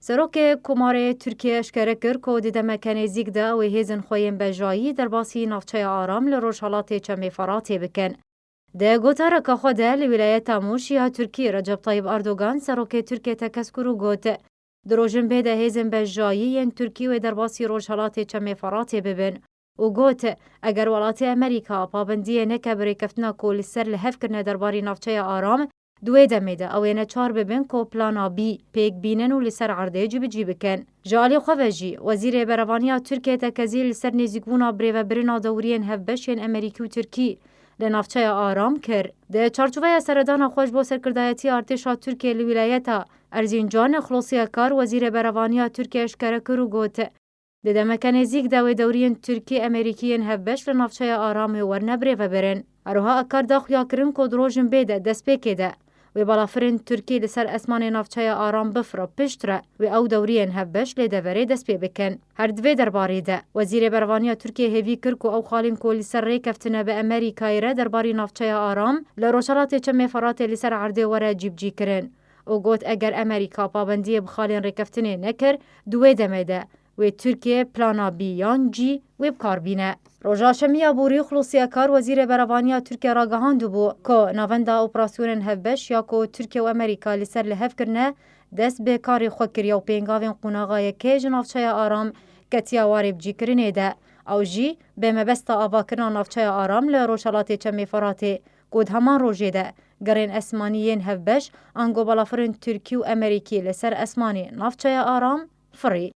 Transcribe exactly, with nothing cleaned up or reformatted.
Serokê Komarê Tirkiyê eşkere kir ku di demeke nêzîk de ew ê hêzên xwe yên bejayî derbasî navçeya Aram li rojhelatê Çemê Feratê bikin. Di gotareka xwe de li wîlayeta Mûş ya Tirkî, Recep Tayyip Erdogan, serokê Tirkiyê tekez kir û got, di rojinbê de hêzên bejayî yên Tirkî wê derbasî rojhelatê Çemê Feratê bibin û got, eger welatê Amerîka pabendiyê neke bi rêkeftina ku li ser li hev kirine derbarî navçeya Aram, di wê demê de ew ê neçar bibin ku plana B pêk bînin û li ser erdê cîbicî bikin. Ji alî xwe ve jî, Wezîrê Berevaniya Tirkiyê tekezî li ser nêzîkbûna birêvebirina dewriyên hevbeş yên Amerîkî û Tirkî li navçeya Aram kir. Di çarçoveya seredana xwe ji bo serkirdayetiya artêşa Tirkiyê li wîlayeta Erzîncan, Xulosî Ekar, Wezîrê Berevaniya Tirkiyê eşkere kir û got, di demeke nêzîk de wê dewriyên Tirkî Amerîkî yên hevbeş li navçeya Aramê werine birêvebirin. Her wiha Ekar da xuyakirin ku di rojinbê de destpêkê de wê balafirên Tirkî li ser esmanê navçeya Aram bifire pişt re wê ew dewriyên hevbeş lê deverê dest pê bikin. Her di vê derbarê de, Wezîrê Berevaniya Tirkiyê hêvî kir ku ew xalên ku li ser rê keftine bi Amerîkayê re derbarî navçeya Aram li Rojhelatê Çemê Feratê li ser erdê were cîbicîkirin û got, eger Amerîka pabendiyê bi xalên rêkeftinê nekir, di wê demê de wê Tirkiye plana B yan C wê bi kar bîne. Roja Şemiya borî Xulosî Ekar, Wezîrê Berevaniya Tirkiye, ragihandibû ku Navenda Operasyonên Hevbeş ya ku Tirkiye û Amerîka li ser li hev kirine, dest bi karê xwe kiriye û pêngavên qonaxa yekê ji navçeya Aram ketiya warê bicîkirinê de. Ew jî bi mebesta avakirina navçeya Aram li rojhelatê Çemê Feratê, ku di heman rojê de gerên esmanî yên hevbeş, ango balafirên Tirkî û Amerîkî li ser esmanê navçeya Aram firî.